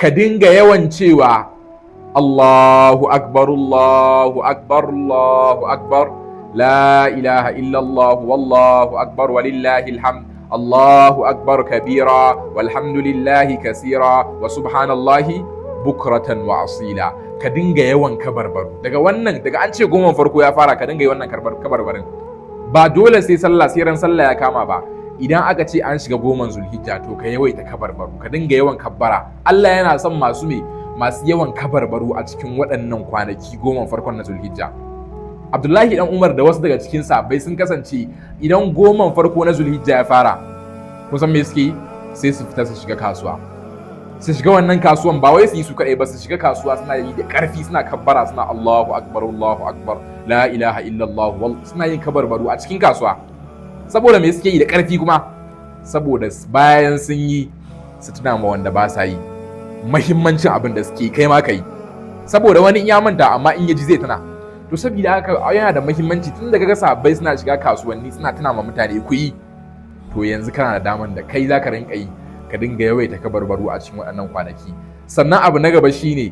Ka dinga yawan cewa Allahu akbar, Allahu akbar, Allahu akbar, la ilaha illallah, wallahu akbar, walillahil hamd, Allahu akbar kabira, walhamdulillahi kasira, wa subhanallahi bukratan wa asila. Ka dinga yawan kabarbaru daga wannan, daga an ce 10 farko ya fara, ka dinga yi wannan kabarbarin. Ba dole sai sallah, sai ran sallah ya kama ba. Idan aka ce an shiga 10 Zulhijja, to ka yawaita kabarbaru, ka dinga yawan kabbara. Allah yana son masu yawan kabarbaru a cikin waɗannan kwanaki 10 farkon na Zulhijja. Abdullahi dan Umar da wasu daga cikin sahabbai sun kasance idan 10 farko na Zulhijja ya fara, kun san me suke yi? Sai su fita su shiga kasuwa, su shiga wannan kasuwan, ba wai su yi su kaɗai ba, su shiga kasuwa suna yi da ƙarfi, suna kabbara, suna Allahu akbar, Allahu akbar, la ilaha illallah, suna yin kabarbaru a cikin kasuwa. Saboda me suke yi da ƙarfi kuma? Saboda bayan sun yi, su tuna ma wanda ba sa yi mahimmancin abin da suke. Kai ma ka yi, saboda wani in ya manta, amma in ya ji zai tuna. To saboda haka yana da mahimmanci. Tun da kaga sahabbai suna shiga kasuwanni suna tuna ma mutane ku yi, to yanzu kana da daman da kai zaka rinka yi, ka dinga yawaita kabarbaru a cikin waɗannan kwanaki. Sannan abu na gaba shine